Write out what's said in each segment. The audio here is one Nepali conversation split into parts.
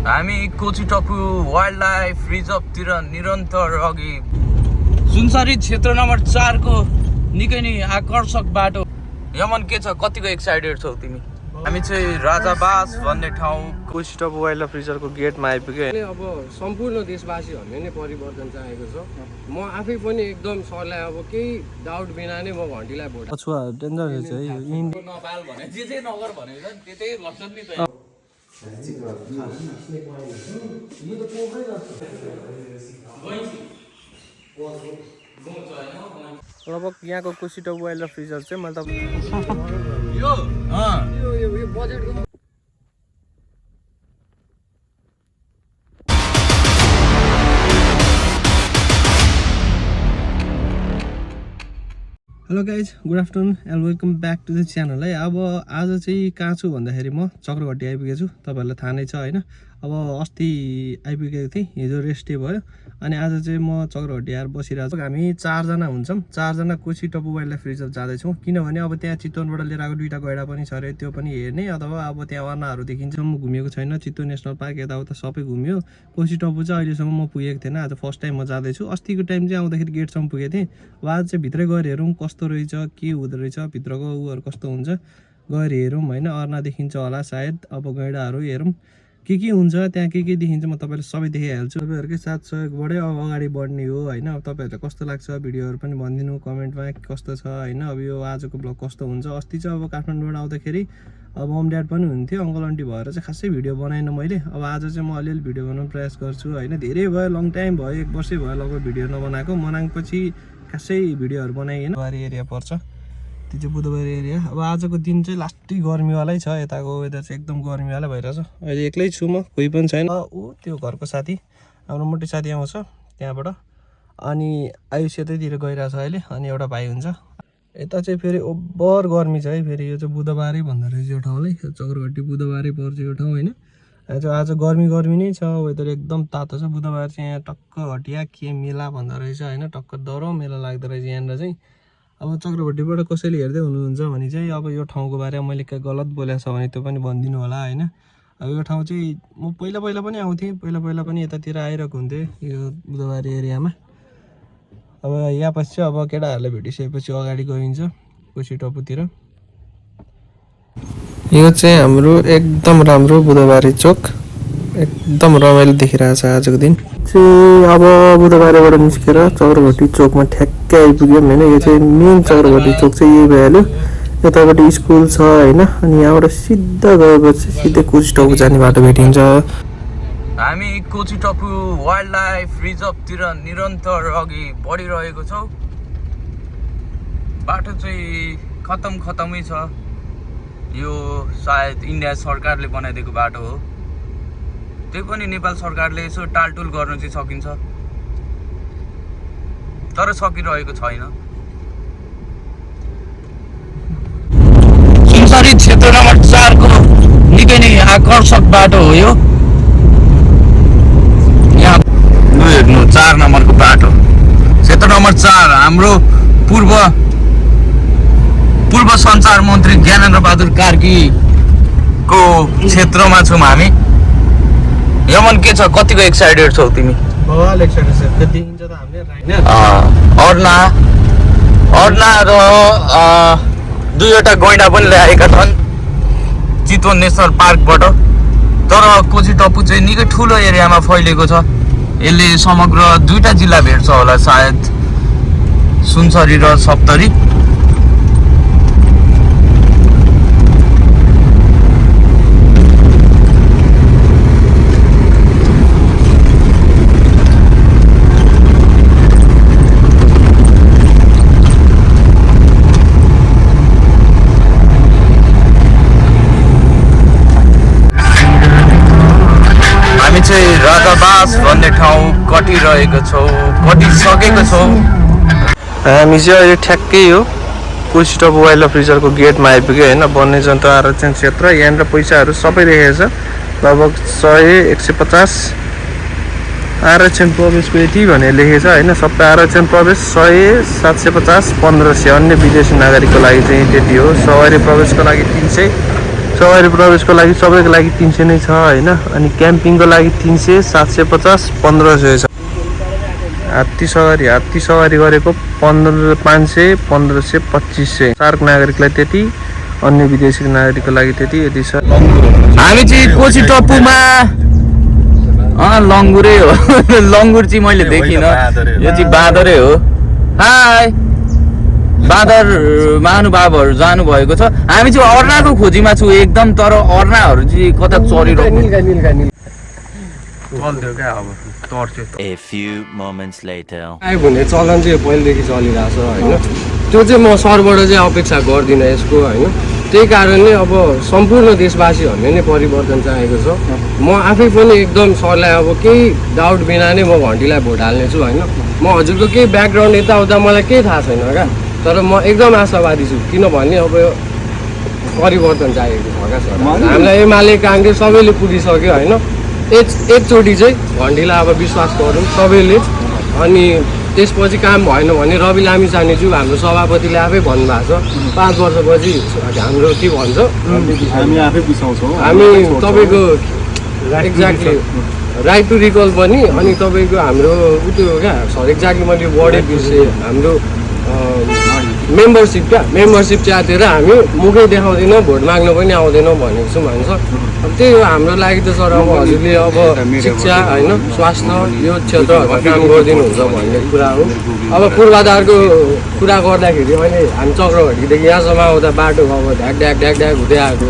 हामी कोचिटपु वाइल्ड लाइफ रिजर्भतिर निरन्तर अघि सुनसरी क्षेत्र नम्बर 4 को निकै नै आकर्षक बाटो। यमन के छ, कतिको एक्साइटेड छौ तिमी? हामी चाहिँ राजाबास भन्ने ठाउँ कोचिटपु वाइल्ड लाइफ रिजर्भको गेटमा आइपुग्यो। अब सम्पूर्ण देशवासीहरूले नै परिवर्तन चाहेको छ। म आफै पनि एकदम सरलाई अब केही डाउट बिना नै म घन्टीलाई भोट अछुवा डेन्जर रहेछ है यो नपाल भने जे नगर भनेको छ नि त्यतै गर्छन् नि त। लगभग यहाँको कोचिटपु वाइल्ड लाइफ रिजर्भ चाहिँ मैले यो बजेटको hello guys, good afternoon and welcome back to the channel है। अब आज चाहिँ कहाँ छु भन्दाखेरि म चक्रघट्टी आइपुगेको छु। तपाईँहरूलाई थाहा नै छ होइन। अब अस्ति आइपुगेको थिएँ, हिजो रेस्ट डे भयो अनि आज चाहिँ म चक्रघट्टी आएर बसिरहेको छु। हामी 4 जना हुन्छौँ, 4 जना कोचिटपु वाइल्ड लाइफ रिजर्भ जाँदैछौँ। किनभने अब त्यहाँ चितवनबाट लिएर आएको 2टा गैडा पनि छ अरे, त्यो पनि हेर्ने। अथवा अब त्यहाँ वनाहरू देखिन्छ। म घुमेको छैन, चितवन नेसनल पार्क यताउता सबै घुम्यो। कोचिटपु चाहिँ अहिलेसम्म म पुगेको थिएन, आज फर्स्ट टाइम म जाँदैछु। अस्तिको टाइम चाहिँ आउँदाखेरि गेटसम्म पुगेको थिएँ। अब आज चाहिँ भित्रै गएर हेरौँ कस्तो रहेछ, के हुँदो रहेछ, भित्रको उहरू कस्तो हुन्छ, गएर हेरौँ होइन। अर्ना देखिन्छ होला सायद, अब गैडाहरू हेरौँ के हुन्छ त्यहाँ, के देखिन्छ म तपाईँलाई सबै देखाइहाल्छु। तपाईँहरूकै साथ सहयोगबाटै अब अगाडि बढ्ने हो होइन। अब तपाईँहरूलाई कस्तो लाग्छ भिडियोहरू पनि भनिदिनु कमेन्टमा कस्तो छ होइन। अब यो आजको ब्लग कस्तो हुन्छ। अस्ति चाहिँ अब काठमाडौँबाट आउँदाखेरि अब मम ड्याड पनि हुन्थ्यो, अङ्कल आन्टी भएर चाहिँ खासै भिडियो बनाइनँ मैले। अब आज चाहिँ म अलिअलि भिडियो बनाउनु प्रयास गर्छु होइन। धेरै भयो, लङ टाइम भयो, 1 वर्षै भयो लगभग भिडियो नबनाएको। मनाङपछि खासै भिडियोहरू बनाइएन। बुधबार एरिया पर्छ, त्यो चाहिँ बुधबार एरिया। अब आजको दिन चाहिँ लास्टै गर्मीवालै छ, यताको वेदर चाहिँ एकदम गर्मीवाला भइरहेछ। अहिले एक्लै छु म, कोही पनि छैन। ऊ त्यो घरको साथी, हाम्रो मोटी साथी आउँछ त्यहाँबाट। अनि आयुष यतैतिर गइरहेछ अहिले। अनि एउटा भाइ हुन्छ यता चाहिँ। फेरि ओभर गर्मी छ है। फेरि यो चाहिँ बुधबारै भन्दो रहेछ यो ठाउँलाई, चक्रघट्टी बुधबारै पर्छ यो ठाउँ होइन। आज गर्मी नै छ, वेदर एकदम तातो छ। बुधबार चाहिँ यहाँ टक्क हटिया के मेला भन्दो रहेछ होइन। टक्क दह्रो मेला लाग्दो रहेछ यहाँनिर चाहिँ। अब चक्रघट्टीबाट कसैले हेर्दै हुनुहुन्छ भने चाहिँ अब यो ठाउँको बारेमा मैले केही गलत बोलेको छ भने त्यो पनि भनिदिनु होला होइन। अब यो ठाउँ चाहिँ म पहिला पनि आउँथेँ, पहिला पनि यतातिर आइरहेको हुन्थेँ यो बुधबार एरियामा। अब यहाँ पछि चाहिँ अब केटाहरूलाई भेटिसकेपछि अगाडि गइन्छ कोचिटपुतिर। यो चाहिँ हाम्रो एकदम राम्रो बुधबारे चोक, एकदम रमाइलो देखिरहेछ आजको दिन चाहिँ। अब बुधबारेबाट निस्केर चक्रघट्टी चोकमा ठ्याक्कै आइपुग्यौँ होइन। यो चाहिँ मेन चक्रघट्टी चोक चाहिँ यही भइहाल्यो। यतापट्टि स्कुल छ होइन। अनि यहाँबाट सिधा गएपछि सिधै कोचिटपु जाने बाटो भेटिन्छ। हामी कोचिटपु वाइल्ड लाइफ रिजर्भतिर निरन्तर अघि बढिरहेको छौँ। बाटो चाहिँ खतमै छ। यो सायद इन्डिया सरकारले बनाइदिएको बाटो हो। त्यही पनि नेपाल सरकारले यसो टालटुल गर्न चाहिँ सकिन्छ, तर सकिरहेको छैन। सुनसरी क्षेत्र नम्बर 4 को निकै नै आकर्षक बाटो हो यो। यहाँ हेर्नु 4 नम्बरको बाटो, क्षेत्र नम्बर 4। हाम्रो पूर्व सञ्चार मन्त्री ज्ञानेन्द्र बहादुर कार्कीको क्षेत्रमा छौँ हामी। यमन के छ, कतिको एक्साइटेड छौ तिमी? बवाल एक्साइटेड छ। त्यो देखिन्छ त हामीले अर्ना र 2वटा गैँडा पनि ल्याएका छन् चितवन नेसनल पार्कबाट। तर कोचिटपु चाहिँ निकै ठुलो एरियामा फैलिएको छ। यसले समग्र 2टा जिल्ला भेट्छ होला सायद, सुनसरी र सप्तरी। राजाबास भन्ने ठाउँ कटिसकेको छौँ। हामी चाहिँ अहिले ठ्याक्कै हो कोचिटपु वाइल्ड लाइफ रिजर्भको गेटमा आइपुग्यो होइन। वन्यजन्तु आरक्षण क्षेत्र। यहाँनिर पैसाहरू सबै लेखेको छ, लगभग 100, 150 आरक्षण प्रवेशको यति भनेर लेखेको छ होइन। सबै आरक्षण प्रवेश 100, 750, 1500। अन्य विदेशी नागरिकको लागि चाहिँ त्यति हो। सवारी प्रवेशको लागि 300, सवारी प्रवेशको लागि सबैको लागि 300 नै छ हैन अनि क्याम्पिङको लागि 300 750 1500 छ हात्ती सवारी गरेको 500 1500 2500 सार्क नागरिकलाई त्यति अन्य विदेशी नागरिकको लागि त्यति यति छ हामी चाहिँ कोची टप्पुमा लङ्गुरै हो लङ्गुर चाहिँ मैले देखिनँ यो चाहिँ बाँदरै हो हाई बाँदर महानुभावहरू जानुभएको छ हामी चाहिँ अर्नाको खोजीमा छु एकदम तर अर्नाहरू चाहिँ कता चरिरहेको A few moments later. आयो भने चलन चाहिँ पहिलेदेखि चलिरहेको छ होइन त्यो चाहिँ म सरबाट चाहिँ अपेक्षा गर्दिनँ यसको होइन त्यही कारणले अब सम्पूर्ण देशवासीहरूले नै परिवर्तन चाहेको छ म आफै पनि एकदम सरलाई अब केही डाउट बिना नै म घन्टीलाई भोट हाल्नेछु होइन म हजुरको केही ब्याकग्राउन्ड यताउता मलाई केही थाहा छैन क्या तर म एकदम आशावादी छु किनभने अब परिवर्तन चाहिएको छ क्या सर हामीलाई एमाले काङ्ग्रेस सबैले पुगिसक्यो होइन एकचोटि चाहिँ घन्टीलाई अब विश्वास गरौँ सबैले अनि त्यसपछि काम भएन भने रवि लामिछानेज्यू हाम्रो सभापतिले आफै भन्नुभएको छ 5 वर्षपछि हाम्रो के भन्छ हामी आफै बिसाउँछौँ हामी तपाईँको एक्ज्याक्टली राइट टु रिकल पनि अनि तपाईँको हाम्रो त्यो क्या सर एक्ज्याक्टली मैले वर्डै बिर्सेँ हाम्रो मेम्बरसिप च्यातेर हामी मुखै देखाउँदैनौँ भोट माग्न पनि आउँदैनौँ भनेको छौँ भन्छ अब त्यही हो हाम्रो लागि त सर अब हजुरले अब शिक्षा होइन स्वास्थ्य यो क्षेत्रहरूमा काम गरिदिनुहुन्छ भन्ने कुरा हो अब पूर्वाधारको कुरा गर्दाखेरि अहिले हामी चक्रभटीदेखि यहाँसम्म आउँदा बाटो अब ढ्याक ढ्याक ढ्याक ढ्याक हुँदै आएको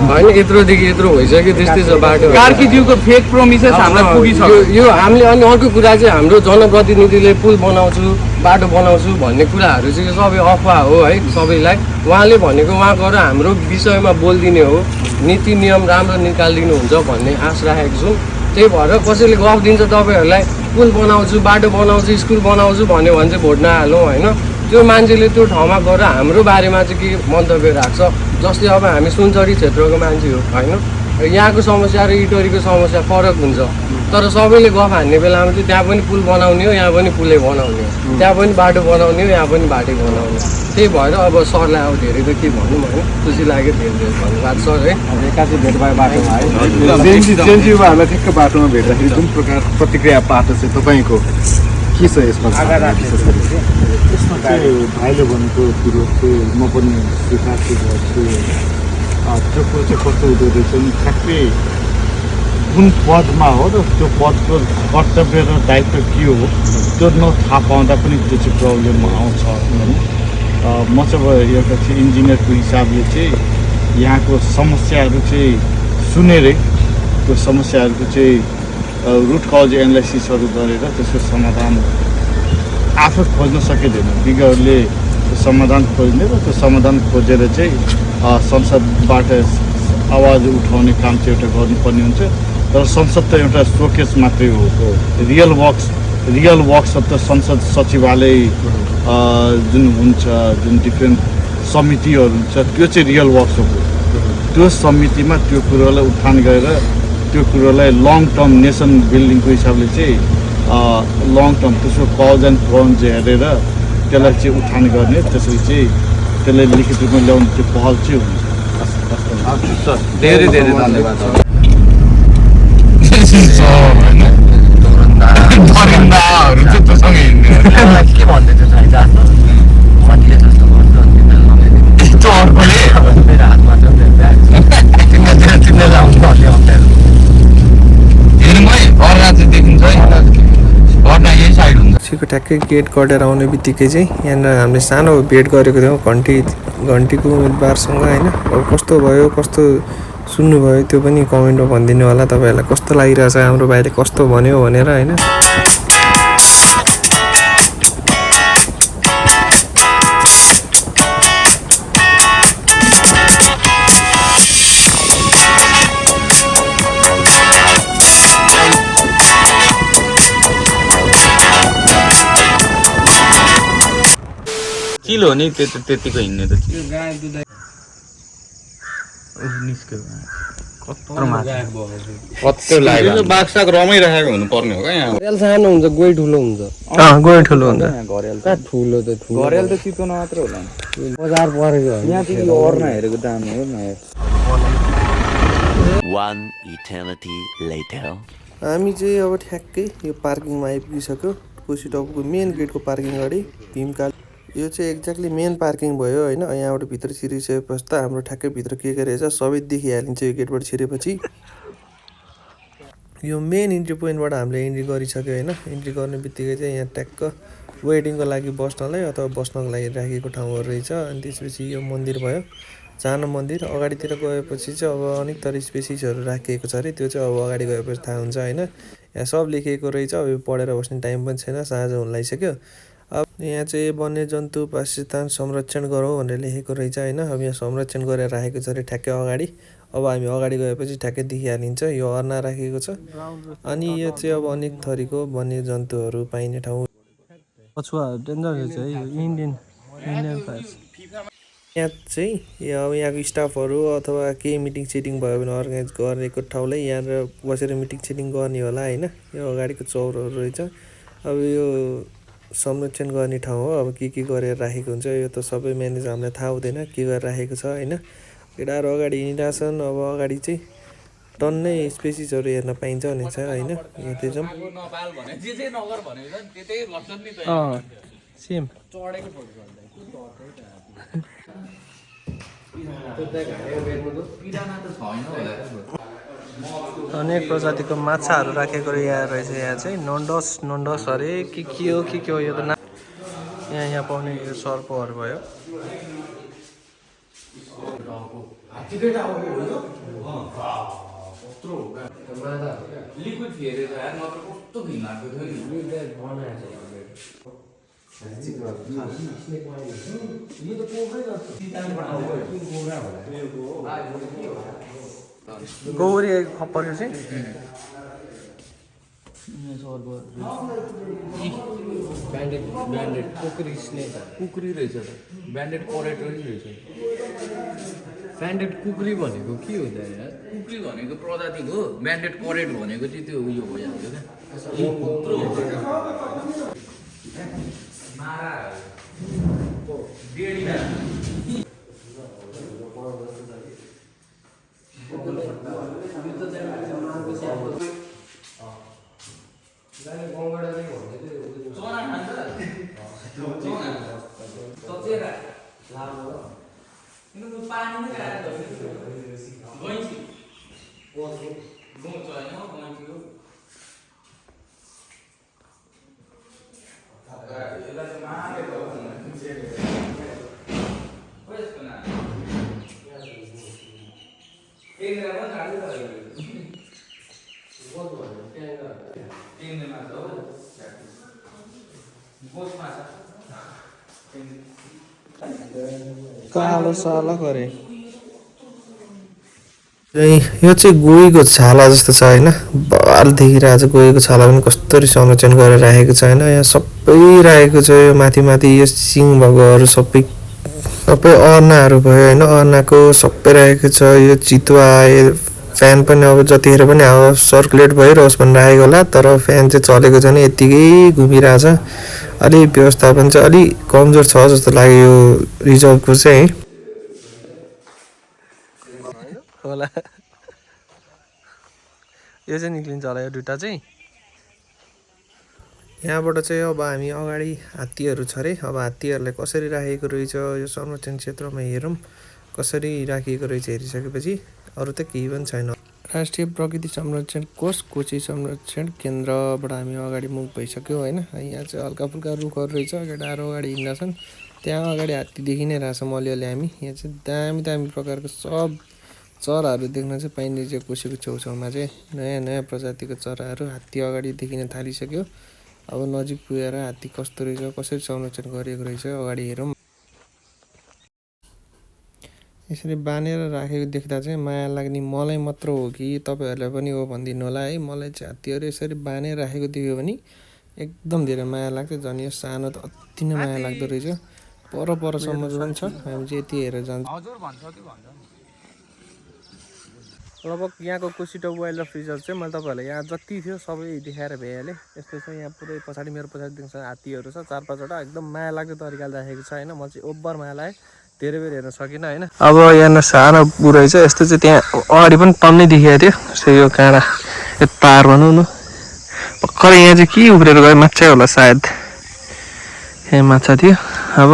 होइन यत्रोदेखि यत्रो भइसक्यो त्यस्तै छ बाटो कार्कीज्यूको फेक प्रोमिसेस हामीलाई पुगिसक्यो यो हामीले अनि अर्को कुरा चाहिँ हाम्रो जनप्रतिनिधिले पुल बनाउँछु बाटो बनाउँछु भन्ने कुराहरू चाहिँ सबै अफवाह हो है सबैलाई उहाँले भनेको उहाँ गएर हाम्रो विषयमा बोलिदिने हो नीति नियम राम्रो निकालिदिनुहुन्छ भन्ने आश राखेको छु त्यही भएर कसैले गफ दिन्छ तपाईँहरूलाई पुल बनाउँछु बाटो बनाउँछु स्कुल बनाउँछु भन्यो भने चाहिँ भोट नहालौँ होइन त्यो मान्छेले त्यो ठाउँमा गएर हाम्रो बारेमा चाहिँ के मन्तव्य राख्छ जस्तै अब हामी सुनचरी क्षेत्रको मान्छे हो होइन यहाँको समस्या र इटरीको समस्या फरक हुन्छ तर सबैले गफ हान्ने बेलामा चाहिँ त्यहाँ पनि पुल बनाउने हो यहाँ पनि पुलै बनाउने हो त्यहाँ पनि बाटो बनाउने हो यहाँ पनि बाटो बनाउने त्यही भएर अब सरलाई अब धेरै त के भनौँ होइन खुसी लाग्यो धेरै धेरै धन्यवाद सर है एक्कासी भेट भयो बाटोमा है जेनजीमा हामीलाई ठिक्क बाटोमा भेट्दाखेरि जुन प्रकार प्रतिक्रिया पाएको छ तपाईँको के छ यसमा यसमा चाहिँ भाइले भनेको कुरो चाहिँ म पनि स्वीकार गर्छु त्यो कुरो चाहिँ कस्तो हुँदो रहेछ नि ठ्याक्कै कुन पदमा हो र त्यो पदको कर्तव्य र दायित्व के हो त्यो नथाहा पाउँदा पनि त्यो चाहिँ प्रब्लम आउँछ होइन म चाहिँ अब एउटा चाहिँ इन्जिनियरको हिसाबले चाहिँ यहाँको समस्याहरू चाहिँ सुनेरै त्यो समस्याहरूको चाहिँ रुट कज एनालाइसिसहरू गरेर त्यसको समाधान आफै खोज्न सकिँदैन विज्ञहरूले त्यो समाधान खोज्ने र त्यो समाधान खोजेर चाहिँ संसदबाट आवाज उठाउने काम चाहिँ एउटा गर्नुपर्ने हुन्छ तर संसद त एउटा सोकेस मात्रै हो रियल वर्क्स त संसद सचिवालय जुन हुन्छ जुन डिफ्रेन्ट समितिहरू हुन्छ त्यो चाहिँ रियल वर्क्स हो त्यो समितिमा त्यो कुरोलाई उठान गरेर त्यो कुरोलाई लङ टर्म नेसन बिल्डिङको हिसाबले चाहिँ लङ टर्म त्यसको कज एन्ड प्रोन्स हेरेर त्यसलाई चाहिँ उठान गर्ने त्यसरी चाहिँ त्यसलाई लिखित रूपमा ल्याउने त्यो पहल चाहिँ हुन्छ धेरै धेरै धन्यवाद के भन्दै थियो साइज आफ्नो कतिले जस्तो गर्छ मेरो हातमा तिमीले लाउनु पर्ने अप्ठ्यारो छिको ठ्याक्कै गेट कटेर आउने बित्तिकै चाहिँ यहाँनिर हामीले सानो भेट गरेको थियौँ घन्टीको उम्मेदवारसँग होइन अब कस्तो भयो कस्तो सुन्नुभयो त्यो पनि कमेन्टमा भनिदिनु होला तपाईँहरूलाई कस्तो लागिरहेछ हाम्रो भाइले कस्तो भन्यो भनेर होइन किलो नि त्यतिको हिँड्ने त निस्क्यो कत्रो लाग्यो बाक्साको रमाइरहेको हुनुपर्ने हो क्या यहाँ घरेल सानो हुन्छ गोइ ठुलो हुन्छ गयो ठुलो हुन्छ कहाँ ठुलो त ठुलो घरेल त चितवन मात्र होला बजार परेको यहाँ चाहिँ यो अर्ना हेरेको दाम हो न One eternity later. हामी चाहिँ अब ठ्याक्कै यो पार्किङमा आइपुगिसक्यो कोशी टपको मेन गेटको पार्किङ अगाडि भीमकाल यो चाहिँ एक्ज्याक्टली मेन पार्किङ भयो होइन यहाँबाट भित्र छिरिसकेपछि त हाम्रो ठ्याक्कै भित्र के रहेछ सबै देखिहालिन्छ यो गेटबाट छिरेपछि यो मेन इन्ट्री पोइन्टबाट हामीले इन्ट्री गरिसक्यो होइन इन्ट्री गर्ने बित्तिकै चाहिँ यहाँ ट्याक्क वेटिङको लागि बस्नलाई अथवा बस्नको लागि राखेको ठाउँहरू रहेछ अनि त्यसपछि यो मन्दिर भयो सानो मन्दिर अगाडितिर गएपछि चाहिँ अब अनेक थरी स्पेसिसहरू राखिएको छ अरे त्यो चाहिँ अब अगाडि गएपछि थाहा हुन्छ होइन यहाँ सब लेखिएको रहेछ अब यो पढेर बस्ने टाइम पनि छैन साँझ हुन लागिसक्यो अब यहाँ चाहिँ वन्यजन्तु वासस्थान संरक्षण गरौँ भनेर लेखेको रहेछ होइन अब यहाँ संरक्षण गरेर राखेको छ अरे ठ्याक्कै अगाडि अब हामी अगाडि गएपछि ठ्याक्कै देखिहालिन्छ यो अर्ना राखेको छ अनि यो चाहिँ अब अनेक थरीको वन्यजन्तुहरू पाइने ठाउँ कछुवा डेन्जर रहेछ है यो इन्डियन फाइल्स यहाँ चाहिँ अब यहाँको स्टाफहरू अथवा केही मिटिङ सिटिङ भयो भने अर्गनाइज गरेको ठाउँलाई यहाँ बसेर मिटिङ सिटिङ गर्ने होला होइन यो अगाडिको चौरहरू रहेछ अब यो संरक्षण गर्ने ठाउँ हो अब के गरेर राखेको हुन्छ यो त सबै म्यानेज हामीलाई थाहा हुँदैन के गरेर राखेको छ होइन केटाहरू अगाडि हिँडिरहेछन् अब अगाडि चाहिँ टन्नै स्पेसिसहरू हेर्न पाइन्छ भने छ होइन हेर्दै जाउँ सेम अनेक प्रजातिको माछाहरू राखेको यहाँ रहेछ यहाँ चाहिँ नन्डस अरे के हो यो त यहाँ पाउने यो सर्पहरू भयो लिक्विड फेरेर यार नत्र कस्तो घिनलाग्दो थियो नि गौरी खप्पर चाहिँ ब्यान्डेड कुकुरी स्नेक कुकुरी रहेछ त ब्यान्डेड करेट रहेछ ब्यान्डेड कुकुरी भनेको के हो त यार कुकुरी भनेको प्रजाति हो ब्यान्डेड करेट भनेको चाहिँ त्यो उयो भइहाल्यो कालो साला गरे यो चाहिँ गोहीको छाला जस्तो छ होइन बाल देखिरहेको छ गोहीको छाला पनि कस्तरी संरक्षण गरेर राखेको छ होइन यहाँ सबै राखेको छ यो माथि यो सिङ भगोहरू सबै अर्नाहरू भयो होइन अर्नाको सबै राखेको छ यो चितुवा फ्यान पनि अब जतिखेर पनि अब सर्कुलेट भइरहोस् भनेर राखेको होला तर फ्यान चाहिँ चलेको छैन यत्तिकै घुमिरहेछ अलिक व्यवस्थापन चाहिँ अलिक कमजोर छ जस्तो लाग्यो यो रिजर्भको चाहिँ होला यो चाहिँ निक्लिन्छ होला यो दुइटा चाहिँ यहाँबाट चाहिँ अब हामी अगाडि हात्तीहरू छ अरे अब हात्तीहरूलाई कसरी राखेको रहेछ यो संरक्षण क्षेत्रमा हेरौँ कसरी राखिएको रहेछ हेरिसकेपछि अरू त केही पनि छैन राष्ट्रिय प्रकृति संरक्षण कोष कोशी संरक्षण केन्द्रबाट हामी अगाडि मुभ भइसक्यो होइन यहाँ चाहिँ हल्का फुल्का रुखहरू रहेछ केटाहरू अगाडि हिँड्दा छन् त्यहाँ अगाडि हात्ती देखि नै रहेछ मलिअलि हामी यहाँ चाहिँ दामी प्रकारको सब चराहरू देख्न चाहिँ पाइने चाहिँ कोशीको छेउछाउमा चाहिँ नयाँ प्रजातिको चराहरू हात्ती अगाडि देखिन थालिसक्यो अब नजिक पुगेर हात्ती कस्तो रहेछ कसरी संरक्षण गरिएको रहेछ अगाडि हेरौँ यसरी बाँधेर राखेको देख्दा चाहिँ माया लाग्ने मलाई मात्र हो कि तपाईँहरूलाई पनि हो भनिदिनु होला है मलाई चाहिँ हात्तीहरू यसरी बाँधेर राखेको देख्यो भने एकदम धेरै माया लाग्छ झन् यो सानो त अति नै माया लाग्दो रहेछ परसम्म पनि छ हामी चाहिँ यति हेरेर जान्छौँ लगभग यहाँको Koshi Tappu wildlife reserve चाहिँ मैले तपाईँहरूलाई यहाँ जति थियो सबै देखाएर भइहालेँ यस्तो छ यहाँ पुरै मेरो पछाडि देख्छ हात्तीहरू छ 4-5 वटा एकदम माया लाग्दो तरिकाले राखेको छ होइन म चाहिँ ओभर माया लाग्यो धेरै बेर हेर्न सकिनँ होइन। अब यहाँ सानो पुरै छ यस्तो चाहिँ त्यहाँ अगाडि पनि टन्नै देखिएको थियो जस्तै यो काँडा यो तार भनौँ न भर्खर यहाँ चाहिँ के उब्रेर गयो माछा होला सायद यहाँ माछा थियो। अब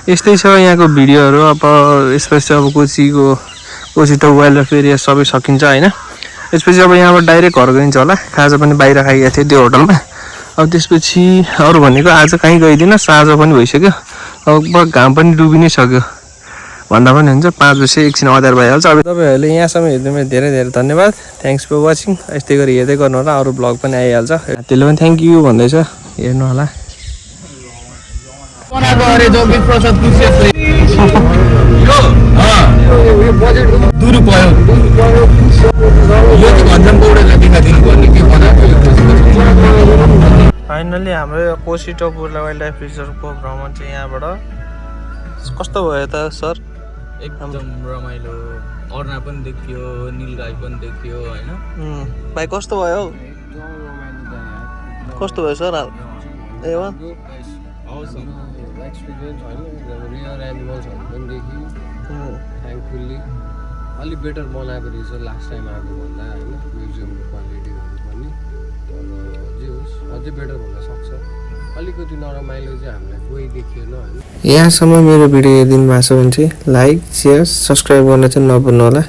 यस्तै छ यहाँको भिडियोहरू। अब यसपछि अब Koshi top wild life area सबै सकिन्छ होइन। यसपछि अब यहाँबाट डाइरेक्ट घर गइन्छ होला। खाजा पनि बाहिर खाइएको थियो त्यो होटलमा। अब त्यसपछि अरू भनेको आज कहीँ गइदिनँ, साँझ पनि भइसक्यो, लगभग घाम पनि डुबी नै सक्यो भन्दा पनि हुन्छ। 5 बजे एकछिन अँध्यारो भइहाल्छ। अब तपाईँहरूले यहाँसम्म हेर्नुमा धेरै धेरै धन्यवाद। Thanks for watching. यस्तै गरी हेर्दै गर्नु होला, अरू ब्लग पनि आइहाल्छ। त्यसले पनि थ्याङ्क यू भन्दैछ, हेर्नु होला। फाइनली हाम्रो यो कोसी टप वाइल्ड लाइफ रिजर्भको भ्रमण चाहिँ यहाँबाट कस्तो भयो त सर? एकदम रमाइलो, अर्ना पनि देखियो, नीलगाई पनि देखियो होइन। भाइ कस्तो भयो हौ? कस्तो भयो सर? ए वान एक्सपिरियन्स होइन, रियर एनिमल्सहरू पनि देखियो। थ्याङ्कफुल्ली अलिक बेटर बनाएको रहेछ लास्ट टाइम आएको भन्दा होइन। म्युजियमको क्वालिटीहरू पनि तर जे होस् अझै बेटर हुन सक्छ। अलिकति नरमाइलो चाहिँ हामीलाई कोही देखिएन होइन। यहाँसम्म मेरो भिडियो हेरिदिनु भएको छ भने चाहिँ लाइक, सेयर, सब्सक्राइब गर्न चाहिँ नभुल्नु होला।